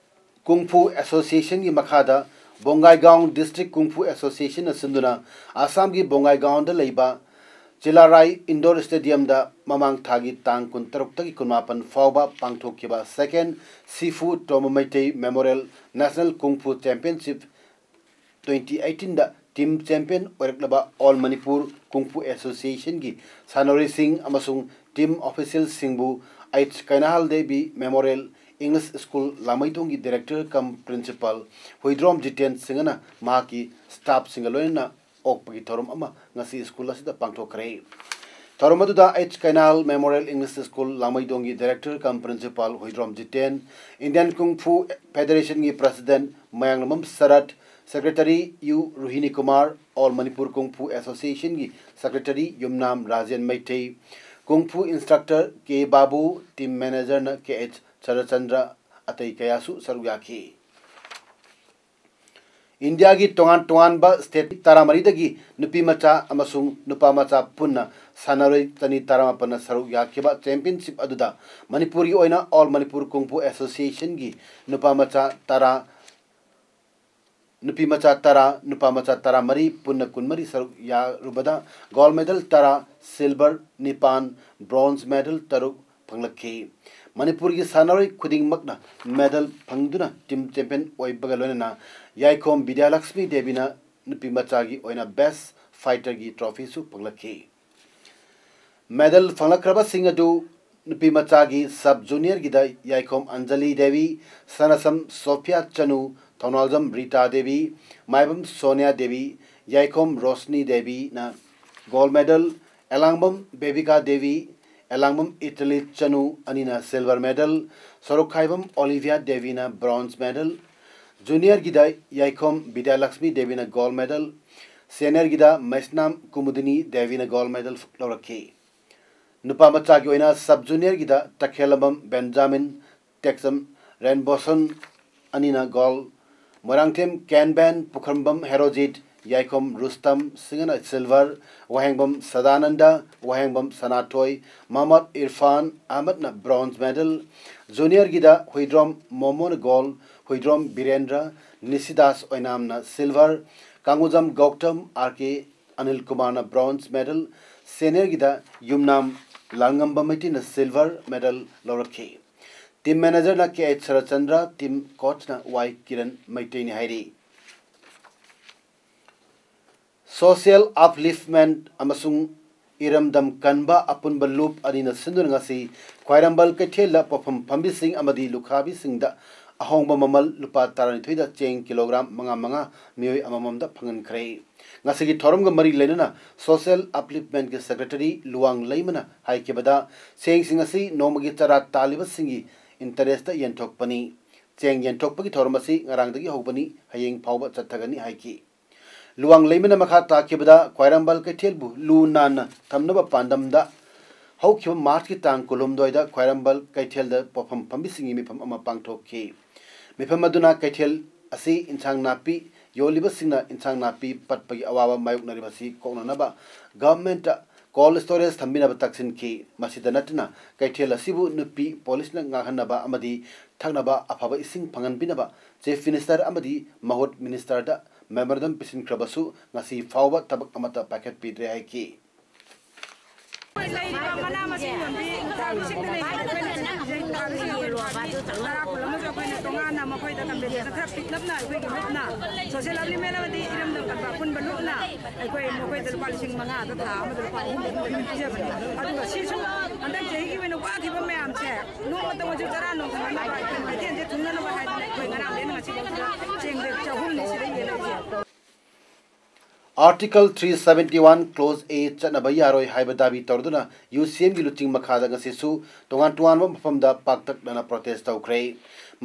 Kung Fu Associationꯒꯤ ꯃꯈꯥꯗ ꯕꯣꯡꯒꯥꯏꯒꯥꯎꯟ District Kung Fu Associationꯅ ꯁꯤꯟꯗꯨꯅ ꯑꯁꯥꯝꯒꯤ ꯕꯣꯡꯒꯥꯏꯒꯥꯎꯟꯗ ꯂꯩꯕ ꯆꯤꯂꯥꯔꯥꯏ Indoor Stadiumꯗ ꯃꯃꯥꯡ ꯊꯥꯒꯤ ꯇꯥꯡ ꯀꯨꯟꯇꯔꯨꯛꯇꯒꯤ ꯀꯨꯟꯃꯥꯄꯟ ꯐꯥꯎꯕ ꯄꯥꯡꯊꯣꯛꯈꯤꯕ Second Sifu Troma Meitei Memorial National Kung Fu Championship twenty eighteenꯗ team champion ꯑꯣꯏꯔꯛꯂꯕ All Manipur Kung Fu Associationꯒꯤ ꯁꯥꯟꯅꯔꯣꯏꯁꯤꯡ ꯑꯃꯁꯨꯡ team officialꯁꯤꯡꯕꯨ H Keinahal Devi Memorial English School ꯂꯥꯡꯃꯩꯗꯣꯡꯒꯤ director cum principal Huidrom Jiten ꯁꯤꯡꯍꯅ ꯃꯍꯥꯛꯀꯤ staffꯁꯤꯡꯒ ꯂꯣꯏꯅꯅ ꯑꯣꯛꯄꯒꯤ ꯊꯧꯔꯝ ꯑꯃ ꯉꯁꯤ ꯁ꯭ꯀꯨꯜ ꯑꯁꯤꯗ ꯄꯥꯡꯊꯣꯛꯈ꯭ꯔꯦ꯫ ꯊꯧꯔꯝ ꯑꯗꯨꯗ H Keinahal Memorial English School ꯂꯥꯡꯃꯩꯗꯣꯡꯒꯤ director cum principal Huidrom Jiten, Indian Kung Fu Federationꯒꯤ president Mayanglambam Sarat, secretary Y Rohini Kumar, All Manipur Kung Fu Associationꯒꯤ secretary Yumnam Rajen Meitei, Kung Fu instructor K Babu, team managerꯅ ꯀꯦ ꯑꯩꯆ ꯁꯔꯠꯆꯟꯗ꯭ꯔ, ꯑꯇꯩ ꯀꯌꯥꯁꯨ ꯁꯔꯨꯛ ꯌꯥꯈꯤ꯫ ꯏꯟꯗꯤꯌꯥꯒꯤ ꯇꯣꯉꯥꯟ ꯇꯣꯉꯥꯟꯕ state ꯇꯔꯥꯃꯔꯤꯗꯒꯤ ꯅꯨꯄꯤ ꯃꯆꯥ ꯑꯃꯁꯨꯡ ꯅꯨꯄꯥ ꯃꯆꯥ ꯄꯨꯟꯅ ꯁꯥꯟꯅꯔꯣꯏ ꯆꯅꯤ ꯇꯔꯥꯃꯥꯄꯟꯅ ꯁꯔꯨꯛ ꯌꯥꯈꯤꯕ championship ꯑꯗꯨꯗ ꯃꯅꯤꯄꯨꯔꯒꯤ ꯑꯣꯏꯅ All Manipur Kung Fu Associationꯒꯤ ꯅꯨꯄꯥ ꯃꯆꯥ ꯇꯔꯥ, ꯅꯨꯄꯤ ꯃꯆꯥ ꯇꯔꯥ, ꯅꯨꯄꯥ ꯃꯆꯥ ꯇꯔꯥꯃꯔꯤ, ꯄꯨꯟꯅ ꯀꯨꯟꯃꯔꯤ ꯁꯔꯨꯛ ꯌꯥꯔꯨꯕꯗ gold medal ꯇꯔꯥ, silver ꯅꯤꯄꯥꯟ, bronze medal ꯇꯔꯨꯛ ꯐꯪꯂꯛꯈꯤ꯫ ꯃꯅꯤꯄꯨꯔꯒꯤ ꯁꯥꯟꯅꯔꯣꯏ ꯈꯨꯗꯤꯡꯃꯛꯅ medal ꯐꯪꯗꯨꯅ team champion ꯑꯣꯏꯕꯒ ꯂꯣꯏꯅꯅ ꯌꯥꯏꯈꯣꯝ ꯕꯤꯗ꯭ꯌꯥꯂꯛꯁꯃꯤ ꯗꯦꯕꯤꯅ ꯅꯨꯄꯤ ꯃꯆꯥꯒꯤ ꯑꯣꯏꯅ best fighterꯒꯤ trophyꯁꯨ ꯐꯪꯂꯛꯈꯤ꯫ Medal ꯐꯪꯂꯛꯈ꯭ꯔꯕꯁꯤꯡ ꯑꯗꯨ ꯅꯨꯄꯤ ꯃꯆꯥꯒꯤ sub juniorꯒꯤꯗ ꯌꯥꯏꯈꯣꯝ ꯑꯟꯖꯂꯤ ꯗꯦꯕꯤ, ꯁꯅꯥꯁꯝ ꯁꯣꯐꯤꯌꯥ ꯆꯅꯨ, ꯊꯧꯅꯥꯎꯖꯝ ꯔꯤꯇꯥ ꯗꯦꯕꯤ, ꯃꯥꯏꯕꯝ ꯁꯣꯅꯤꯌꯥ ꯗꯦꯕꯤ, ꯌꯥꯏꯈꯣꯝ ꯔꯣꯁꯅꯤ ꯗꯦꯕꯤꯅ gold medal, ꯑꯦꯂꯥꯡꯕꯝ ꯕꯦꯕꯤꯀꯥ ꯗꯦꯕꯤ, ꯑꯦꯂꯥꯡꯕꯝ ꯏꯇꯂꯤ ꯆꯅꯨ ꯑꯅꯤꯅ silver medal, ꯁꯣꯔꯣꯛꯈꯥꯏꯕꯝ ꯑꯣꯂꯤꯚꯤꯌꯥ ꯗꯦꯕꯤꯅ bronze medal, juniorꯒꯤꯗ ꯌꯥꯏꯈꯣꯝ ꯕꯤꯗ꯭ꯌꯥꯂꯛꯁꯃꯤ ꯗꯦꯕꯤꯅ gold medal, seniorꯒꯤꯗ ꯃꯩꯁꯅꯥꯝ ꯀꯨꯃꯨꯗꯤꯅꯤ ꯗꯦꯕꯤꯅ gold medal ꯂꯧꯔꯛꯈꯤ꯫ ꯅꯨꯄꯥ ꯃꯆꯥꯒꯤ ꯑꯣꯏꯅ sub juniorꯒꯤꯗ ꯇꯈꯦꯜꯂꯝꯕꯝ ꯕꯦꯟꯖꯥꯃꯤꯟ, ꯇꯦꯛꯆꯝ ꯔꯦꯟꯕꯣꯁꯟ ꯑꯅꯤꯅ gold, ꯃꯣꯏꯔꯥꯡꯊꯦꯝ ꯀꯦꯟꯕꯦꯟ, ꯄꯨꯈ꯭ꯔꯝꯕꯝ ꯍꯦꯔꯣꯖꯤꯠ, ꯌꯥꯏꯈꯣꯝ ꯔꯨꯁꯇꯝ ꯁꯤꯡꯍꯅ silver, ꯋꯥꯍꯦꯡꯕꯝ ꯁꯗꯥꯅꯟꯗ, ꯋꯥꯍꯦꯡꯕꯝ ꯁꯅꯥꯊꯣꯏ, ꯃꯍꯃꯗ ꯏꯔꯐꯥꯟ ꯑꯍꯃꯗꯅ bronze medal, juniorꯒꯤꯗ ꯍꯨꯏꯗ꯭ꯔꯣꯝ ꯃꯣꯃꯣꯅ gold, ꯍꯨꯏꯗ꯭ꯔꯣꯝ ꯕꯤꯔꯦꯟꯗ꯭ꯔ, ꯅꯤꯁꯤꯗꯥꯁ ꯑꯣꯏꯅꯥꯝꯅ silver, Kangujam Gautam, R K Anil ꯀꯨꯃꯥꯔꯅ bronze medal, seniorꯒꯤꯗ ꯌꯨꯝꯅꯥꯝ ꯂꯥꯜꯉꯝꯕ ꯃꯩꯇꯩꯅ silver medal ꯂꯧꯔꯛꯈꯤ꯫ Team managerꯅ ꯀꯦ ꯑꯩꯆ ꯁꯔꯠꯆꯟꯗ꯭ꯔ, team coachꯅ ꯋꯥꯏ ꯀꯤꯔꯟ ꯃꯩꯇꯩꯅꯤ ꯍꯥꯏꯔꯤ꯫ Social upliftment ꯑꯃꯁꯨꯡ ꯏꯔꯝꯗꯝ ꯀꯟꯕ ꯑꯄꯨꯟꯕ ꯂꯨꯞ ꯑꯅꯤꯅ ꯁꯤꯟꯗꯨꯅ ꯉꯁꯤ ꯈ꯭ꯋꯥꯏꯔꯝꯕꯟ ꯀꯩꯊꯦꯜꯗ ꯄꯣꯠꯐꯝ ꯐꯝꯕꯤꯁꯤꯡ ꯑꯃꯗꯤ ꯂꯨꯈ꯭ꯔꯥꯕꯤꯁꯤꯡꯗ ꯑꯍꯣꯡꯕ ꯃꯃꯜ ꯂꯨꯄꯥ ꯇꯔꯥꯅꯤꯊꯣꯏꯗ ꯆꯦꯡ kilogram ꯃꯉꯥ ꯃꯉꯥ ꯃꯤꯑꯣꯏ ꯑꯃꯃꯝꯗ ꯐꯪꯍꯟꯈ꯭ꯔꯦ꯫ ꯉꯁꯤꯒꯤ ꯊꯧꯔꯝꯒ ꯃꯔꯤ ꯂꯩꯅꯅ Social Upliftmentꯀꯤ secretary ꯂꯨꯋꯥꯡ ꯂꯩꯃꯅ ꯍꯥꯏꯈꯤꯕꯗ, ꯆꯦꯡꯁꯤꯡ ꯑꯁꯤ ꯅꯣꯡꯃꯒꯤ ꯆꯔꯥ ꯇꯥꯜꯂꯤꯕꯁꯤꯡꯒꯤ interestꯇ ꯌꯦꯟꯊꯣꯛꯄꯅꯤ꯫ ꯆꯦꯡ ꯌꯦꯟꯊꯣꯛꯄꯒꯤ ꯊꯧꯔꯝ ꯑꯁꯤ ꯉꯔꯥꯡꯗꯒꯤ ꯍꯧꯕꯅꯤ, ꯍꯌꯦꯡ ꯐꯥꯎꯕ ꯆꯠꯊꯒꯅꯤ ꯍꯥꯏꯈꯤ꯫ ꯂꯨꯋꯥꯡ ꯂꯩꯃꯅ ꯃꯈꯥ ꯇꯥꯈꯤꯕꯗ, ꯈ꯭ꯋꯥꯏꯔꯝꯕꯟ ꯀꯩꯊꯦꯜꯕꯨ ꯂꯨ ꯅꯥꯟꯅ ꯊꯝꯅꯕ ꯄꯥꯟꯗꯝꯗ ꯍꯧꯈꯤꯕ Marchꯀꯤ ꯇꯥꯡ ꯀꯨꯟꯍꯨꯝꯗꯣꯏꯗ ꯈ꯭ꯋꯥꯏꯔꯝꯕꯟ ꯀꯩꯊꯦꯜꯗ ꯄꯣꯠꯐꯝ ꯐꯝꯕꯤꯁꯤꯡꯒꯤ ꯃꯤꯐꯝ ꯑꯃ ꯄꯥꯡꯊꯣꯛꯈꯤ꯫ ꯃꯤꯐꯝ ꯑꯗꯨꯅ ꯀꯩꯊꯦꯜ ꯑꯁꯤ ꯏꯟꯁꯥꯡ ꯅꯥꯄꯤ ꯌꯣꯜꯂꯤꯕꯁꯤꯡꯅ ꯏꯟꯁꯥꯡ ꯅꯥꯄꯤ ꯄꯠꯄꯒꯤ ꯑꯋꯥꯕ ꯃꯥꯌꯣꯛꯅꯔꯤꯕꯁꯤ ꯀꯣꯛꯅꯅꯕ governmentꯇ cold storage ꯊꯝꯕꯤꯅꯕ ꯇꯛꯁꯤꯟꯈꯤ꯫ ꯃꯁꯤꯗ ꯅꯠꯇꯅ, ꯀꯩꯊꯦꯜ ꯑꯁꯤꯕꯨ ꯅꯨꯄꯤ policeꯅ ꯉꯥꯛꯍꯟꯅꯕ ꯑꯃꯗꯤ ꯊꯛꯅꯕ ꯑꯐꯕ ꯏꯁꯤꯡ ꯐꯪꯍꯟꯕꯤꯅꯕ Chief Minister ꯑꯃꯗꯤ ꯃꯍꯨꯠ ministerꯗ memorandum ꯄꯤꯁꯤꯟꯈ꯭ꯔꯕꯁꯨ, ꯉꯁꯤ ꯐꯥꯎꯕ ꯊꯕꯛ ꯑꯃꯠꯇ ꯄꯥꯏꯈꯠꯄꯤꯗ꯭ꯔꯦ ꯍꯥꯏꯈꯤ꯫ ꯂꯩꯔꯤꯕ ꯃꯅꯥ ꯃꯁꯤꯡ ꯌꯣꯟꯕꯤ ꯂꯨꯄꯥ ꯂꯤꯁꯤꯡꯗ ꯂꯩꯔꯤꯕ ꯑꯩꯈꯣꯏꯅ ꯆꯠꯂꯤꯁꯦ, ꯂꯨꯄꯥ ꯂꯤꯁꯤꯡ ꯑꯩꯈꯣꯏ ꯂꯨꯄꯥ ꯇꯔꯥ ꯀꯨꯟ ꯑꯃꯁꯨ ꯑꯩꯈꯣꯏꯅ ꯇꯣꯉꯥꯟꯅ ꯃꯈꯣꯏꯗ ꯀꯝꯄꯦꯟꯁꯦꯁꯟ ꯈꯔ ꯄꯤꯛꯂꯞꯅ ꯑꯩꯈꯣꯏꯒꯤ ꯃꯤꯠꯅ ꯁꯣꯁꯦꯜ ꯑꯦꯂꯤꯃꯦꯟ ꯑꯃꯗꯤ ꯏꯔꯝꯗꯝ ꯀꯟꯕ ꯑꯄꯨꯟꯕ ꯂꯨꯞꯅ ꯑꯩꯈꯣꯏ ꯃꯈꯣꯏꯗ ꯂꯨꯄꯥ ꯂꯤꯁꯤꯡ ꯃꯉꯥꯗ ꯊꯥ ꯑꯃꯗ ꯂꯨꯄꯥ ꯑꯍꯨꯝ ꯑꯍꯨꯝ ꯑꯗꯨꯝ ꯄꯤꯖꯕꯅꯤ꯫ ꯑꯗꯨꯒ ꯁꯤꯁꯨ ꯍꯟꯗꯛ ꯆꯍꯤꯒꯤ ꯑꯣꯏꯅ ꯋꯥꯈꯤꯕ ꯃꯌꯥꯝꯁꯦ ꯅꯣꯡꯃꯇ ꯑꯣꯏꯔꯁꯨ ꯆꯔꯥ ꯅꯣꯡꯊꯅꯅꯕ ꯑꯩꯈꯣꯏ ꯀꯩꯊꯦꯜꯁꯦ ꯊꯨꯡꯅꯅꯕ ꯍꯥꯏꯗꯅ ꯑꯩꯈꯣꯏ ꯉꯔꯥꯡꯗꯩꯅ ꯉꯁꯤꯐꯥꯎꯗ ꯆꯦꯡ ꯕꯦꯒ ꯆꯍꯨꯝꯅꯤ ꯁꯤꯗ ꯌꯦꯜꯂꯛꯏꯁꯦ꯫ Article three seventy one Clause A ꯆꯠꯅꯕ ꯌꯥꯔꯣꯏ ꯍꯥꯏꯕ ꯗꯥꯕꯤ ꯇꯧꯗꯨꯅ ꯌꯨ ꯁꯤ ꯑꯦꯝꯒꯤ ꯂꯨꯆꯤꯡ ꯃꯈꯥꯗ ꯉꯁꯤꯁꯨ ꯇꯣꯉꯥꯟ ꯇꯣꯉꯥꯟꯕ ꯃꯐꯝꯗ ꯄꯥꯛꯇꯛꯅꯅ ꯄ꯭ꯔꯣꯇꯦꯁ ꯇꯧꯈ꯭ꯔꯦ꯫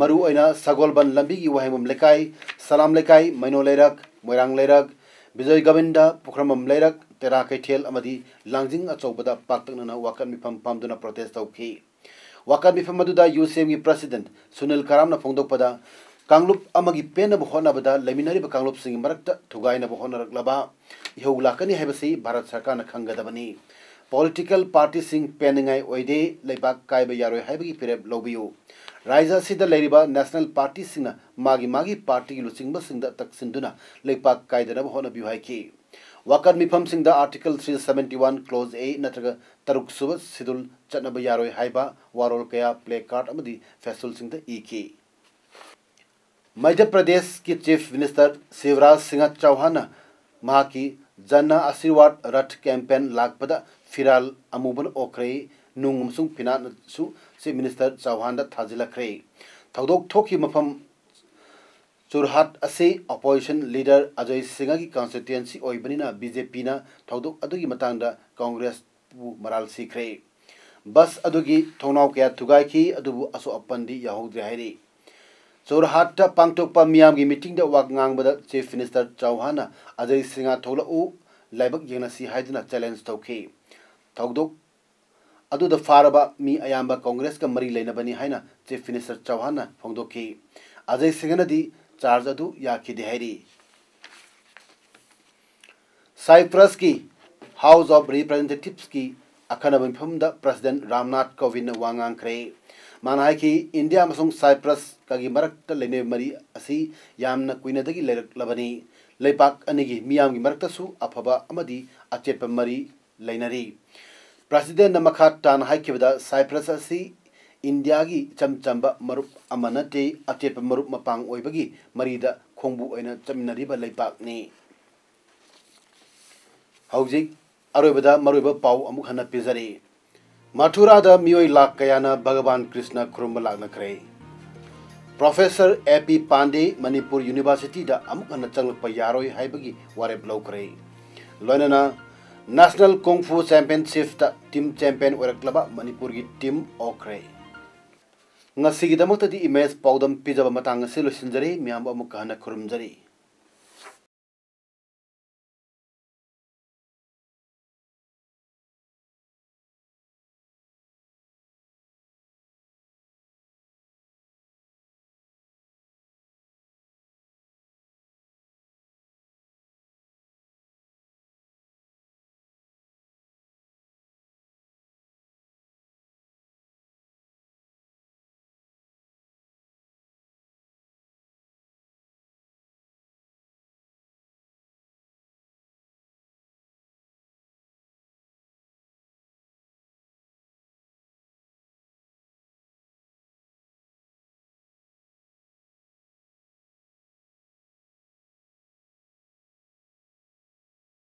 ꯃꯔꯨꯑꯣꯏꯅ ꯁꯒꯣꯜꯕꯟ ꯂꯝꯕꯤꯒꯤ ꯋꯥꯍꯦꯡꯕꯝ ꯂꯩꯀꯥꯏ, ꯁꯂꯥꯝ ꯂꯩꯀꯥꯏ, ꯃꯩꯅꯣ ꯂꯩꯔꯛ, ꯃꯣꯏꯔꯥꯡ ꯂꯩꯔꯛ, ꯕꯤꯖꯣꯏ ꯒꯣꯕꯤꯟꯗ, ꯄꯨꯈ꯭ꯔꯝꯕꯝ ꯂꯩꯔꯛ, ꯇꯦꯔꯥ ꯀꯩꯊꯦꯜ ꯑꯃꯗꯤ ꯂꯥꯡꯖꯤꯡ ꯑꯆꯧꯕꯗ ꯄꯥꯛꯇꯛꯅꯅ ꯋꯥꯀꯠ ꯃꯤꯐꯝ ꯐꯝꯗꯨꯅ ꯄ꯭ꯔꯣꯇꯦꯁ ꯇꯧꯈꯤ꯫ ꯋꯥꯀꯠ ꯃꯤꯐꯝ ꯑꯗꯨꯗ ꯌꯨ ꯁꯤ ꯑꯦꯝꯒꯤ ꯄ꯭ꯔꯁꯤꯗꯦꯟꯠ ꯁꯨꯅꯤꯜ ꯀꯔꯥꯝꯅ ꯐꯣꯡꯗꯣꯛꯄꯗ, ꯀꯥꯡꯂꯨꯞ ꯑꯃꯒꯤ ꯄꯦꯟꯅꯕ ꯍꯣꯠꯅꯕꯗ ꯂꯩꯃꯤꯟꯅꯔꯤꯕ ꯀꯥꯡꯂꯨꯞꯁꯤꯡꯒꯤ ꯃꯔꯛꯇ ꯊꯨꯒꯥꯏꯅꯕ ꯍꯣꯠꯅꯔꯛꯂꯕ ꯏꯍꯧ ꯂꯥꯛꯀꯅꯤ ꯍꯥꯏꯕꯁꯤ ꯚꯥꯔꯠ ꯁꯔꯀꯥꯔꯅ ꯈꯪꯒꯗꯕꯅꯤ꯫ ꯄꯣꯂꯤꯇꯤꯀꯦꯜ ꯄꯥꯔꯇꯤꯁꯤꯡ ꯄꯦꯟꯅꯤꯡꯉꯥꯏ ꯑꯣꯏꯗꯦ, ꯂꯩꯕꯥꯛ ꯀꯥꯏꯕ ꯌꯥꯔꯣꯏ ꯍꯥꯏꯕꯒꯤ ꯐꯤꯔꯦꯞ ꯂꯧꯕꯤꯌꯨ꯫ ꯔꯥꯏꯖ ꯑꯁꯤꯗ ꯂꯩꯔꯤꯕ ꯅꯦꯁꯅꯦꯜ ꯄꯥꯔꯇꯤꯁꯤꯡꯅ ꯃꯥꯒꯤ ꯃꯥꯒꯤ ꯄꯥꯔꯇꯤꯒꯤ ꯂꯨꯆꯤꯡꯕꯁꯤꯡꯗ ꯇꯛꯁꯤꯟꯗꯨꯅ ꯂꯩꯄꯥꯛ ꯀꯥꯏꯗꯅꯕ ꯍꯣꯠꯅꯕꯤꯌꯨ ꯍꯥꯏꯈꯤ꯫ ꯋꯥꯀꯠ ꯃꯤꯐꯝꯁꯤꯡꯗ Article three seventy one Clause A ꯅꯠꯇ꯭ꯔꯒ ꯇꯔꯨꯛ ꯁꯨꯕ ꯁꯤꯗꯨꯜ ꯆꯠꯅꯕ ꯌꯥꯔꯣꯏ ꯍꯥꯏꯕ ꯋꯥꯔꯣꯜ ꯀꯌꯥ ꯄ꯭ꯂꯦ ꯀꯥꯔꯗ ꯑꯃꯗꯤ ꯐꯦꯁꯇꯨꯜꯁꯤꯡꯗ ꯏꯈꯤ꯫ ꯃꯙ꯭ꯌ ꯄ꯭ꯔꯗꯦꯁꯀꯤ ꯆꯤꯐ ꯃꯤꯅꯤꯁꯇꯔ ꯁꯤꯕꯔꯥꯖ ꯁꯤꯡꯍ ꯆꯧꯍꯥꯟꯅ ꯃꯍꯥꯛꯀꯤ ꯖꯟ ꯑꯥꯁꯤꯔꯋꯥꯗ ꯔꯊ ꯀꯦꯝꯄꯦꯟ ꯂꯥꯛꯄꯗ ꯐꯤꯔꯥꯜ ꯑꯃꯨꯕꯅ ꯑꯣꯛꯈ꯭ꯔꯦ, ꯅꯨꯡ ꯑꯃꯁꯨꯡ ꯐꯤꯅꯥꯠꯅꯁꯨ ꯆꯤꯐ ꯃꯤꯅꯤꯁꯇꯔ ꯆꯧꯍꯥꯟꯗ ꯊꯥꯖꯤꯜꯂꯛꯈ꯭ꯔꯦ꯫ ꯊꯧꯗꯣꯛ ꯊꯣꯛꯈꯤꯕ ꯃꯐꯝ ꯆꯨꯔꯍꯥꯠ ꯑꯁꯤ ꯑꯣꯄꯣꯖꯤꯁꯟ ꯂꯤꯗꯔ ꯑꯖꯣꯏ ꯁꯤꯡꯍꯒꯤ ꯀꯟꯁꯇꯤꯇ꯭ꯋꯦꯟꯁꯤ ꯑꯣꯏꯕꯅꯤꯅ ꯕꯤ ꯖꯦ ꯄꯤꯅ ꯊꯧꯗꯣꯛ ꯑꯗꯨꯒꯤ ꯃꯇꯥꯡꯗ ꯀꯣꯡꯒ꯭ꯔꯦꯁꯄꯨ ꯃꯔꯥꯜ ꯁꯤꯈ꯭ꯔꯦ꯫ ꯕꯁ ꯑꯗꯨꯒꯤ ꯊꯣꯡꯅꯥꯎ ꯀꯌꯥ ꯊꯨꯒꯥꯏꯈꯤ, ꯑꯗꯨꯕꯨ ꯑꯁꯣꯛ ꯑꯄꯟꯗꯤ ꯌꯥꯎꯍꯧꯗ꯭ꯔꯦ ꯍꯥꯏꯔꯤ꯫ ꯆꯣꯔꯍꯥꯠꯇ ꯄꯥꯡꯊꯣꯛꯄ ꯃꯤꯌꯥꯝꯒꯤ ꯃꯤꯇꯤꯡꯗ ꯋꯥ ꯉꯥꯡꯕꯗ ꯆꯤꯐ ꯃꯤꯅꯤꯁꯇꯔ ꯆꯧꯍꯥꯟꯅ ꯑꯖꯩ ꯁꯤꯡꯍ ꯊꯣꯛꯂꯛꯎ, ꯂꯥꯏꯕꯛ ꯌꯦꯡꯅꯁꯤ ꯍꯥꯏꯗꯨꯅ ꯆꯦꯂꯦꯟꯖ ꯇꯧꯈꯤ꯫ ꯊꯧꯗꯣꯛ ꯑꯗꯨꯗ ꯐꯥꯔꯕ ꯃꯤ ꯑꯌꯥꯝꯕ ꯀꯣꯡꯒ꯭ꯔꯦꯁꯀ ꯃꯔꯤ ꯂꯩꯅꯕꯅꯤ ꯍꯥꯏꯅ ꯆꯤꯐ ꯃꯤꯅꯤꯁꯇꯔ ꯆꯧꯍꯥꯟꯅ ꯐꯣꯡꯗꯣꯛꯈꯤ꯫ ꯑꯖꯩ ꯁꯤꯡꯍꯅꯗꯤ ꯆꯥꯔꯖ ꯑꯗꯨ ꯌꯥꯈꯤꯗꯦ ꯍꯥꯏꯔꯤ꯫ ꯁꯥꯏꯄ꯭ꯔꯁꯀꯤ ꯍꯥꯎꯁ ꯑꯣꯐ ꯔꯤꯄ꯭ꯔꯖꯦꯟꯇꯦꯇꯤꯚꯁꯀꯤ ꯑꯈꯟꯅꯕ ꯃꯤꯐꯝꯗ ꯄ꯭ꯔꯁꯤꯗꯦꯟꯠ ꯔꯥꯝꯅꯥꯊ ꯀꯣꯕꯤꯟꯗꯅ ꯋꯥ ꯉꯥꯡꯈ꯭ꯔꯦ꯫ ꯃꯥꯅ ꯍꯥꯏꯈꯤ, ꯏꯟꯗꯤꯌꯥ ꯑꯃꯁꯨꯡ ꯁꯥꯏꯄ꯭ꯔꯁꯀꯒꯤ ꯃꯔꯛꯇ ꯂꯩꯅꯔꯤꯕ ꯃꯔꯤ ꯑꯁꯤ ꯌꯥꯝꯅ ꯀꯨꯏꯅꯗꯒꯤ ꯂꯩꯔꯛꯂꯕꯅꯤ꯫ ꯂꯩꯄꯥꯛ ꯑꯅꯤꯒꯤ ꯃꯤꯌꯥꯝꯒꯤ ꯃꯔꯛꯇꯁꯨ ꯑꯐꯕ ꯑꯃꯗꯤ ꯑꯆꯦꯠꯄ ꯃꯔꯤ ꯂꯩꯅꯔꯤ꯫ ꯄ꯭ꯔꯁꯤꯗꯦꯟꯅ ꯃꯈꯥ ꯇꯥꯅ ꯍꯥꯏꯈꯤꯕꯗ, ꯁꯥꯏꯄ꯭ꯔꯁ ꯑꯁꯤ ꯏꯟꯗꯤꯌꯥꯒꯤ ꯏꯆꯝ ꯆꯝꯕ ꯃꯔꯨꯞ ꯑꯃ ꯅꯠꯇꯦ, ꯑꯇꯦꯠꯄ ꯃꯔꯨꯞ ꯃꯄꯥꯡ ꯑꯣꯏꯕꯒꯤ ꯃꯔꯤꯗ ꯈꯣꯡꯕꯨ ꯑꯣꯏꯅ ꯆꯠꯃꯤꯟꯅꯔꯤꯕ ꯂꯩꯄꯥꯛꯅꯤ꯫ ꯍꯧꯖꯤꯛ ꯑꯔꯣꯏꯕꯗ ꯃꯔꯨꯑꯣꯏꯕ ꯄꯥꯎ ꯑꯃꯨꯛ ꯍꯟꯅ ꯄꯤꯖꯔꯤ꯫ ꯃꯊꯨꯔꯥꯗ ꯃꯤꯑꯣꯏ ꯂꯥꯈ ꯀꯌꯥꯅ ꯚꯒꯕꯥꯟ ꯀ꯭ꯔꯤꯁꯅ ꯈꯨꯔꯨꯝꯕ ꯂꯥꯛꯅꯈ꯭ꯔꯦ꯫ ꯄ꯭ꯔꯣꯐꯦꯁꯔ ꯑꯦ ꯄꯤ ꯄꯥꯟꯗꯦ ꯃꯅꯤꯄꯨꯔ ꯌꯨꯅꯤꯚꯔꯁꯤꯇꯤꯗ ꯑꯃꯨꯛ ꯍꯟꯅ ꯆꯪꯂꯛꯄ ꯌꯥꯔꯣꯏ ꯍꯥꯏꯕꯒꯤ ꯋꯥꯔꯦꯞ ꯂꯧꯈ꯭ꯔꯦ꯫ ꯂꯣꯏꯅꯅ ꯅꯦꯁꯅꯦꯜ ꯀꯨꯡ ꯐꯨ ꯆꯦꯝꯄꯤꯌꯟꯁꯤꯞꯇ ꯇꯤꯝ ꯆꯦꯝꯄꯤꯌꯟ ꯑꯣꯏꯔꯛꯂꯕ ꯃꯅꯤꯄꯨꯔꯒꯤ ꯇꯤꯝ ꯑꯣꯛꯈ꯭ꯔꯦ꯫ ꯉꯁꯤꯒꯤꯗꯃꯛꯇꯗꯤ ꯏꯃꯦꯖ ꯄꯥꯎꯗꯝ ꯄꯤꯖꯕ ꯃꯇꯥꯡ ꯑꯁꯤ ꯂꯣꯏꯁꯤꯟꯖꯔꯤ꯫ ꯃꯤꯌꯥꯝꯕꯨ ꯑꯃꯨꯛꯀ ꯍꯟꯅ ꯈꯨꯔꯨꯝꯖꯔꯤ꯫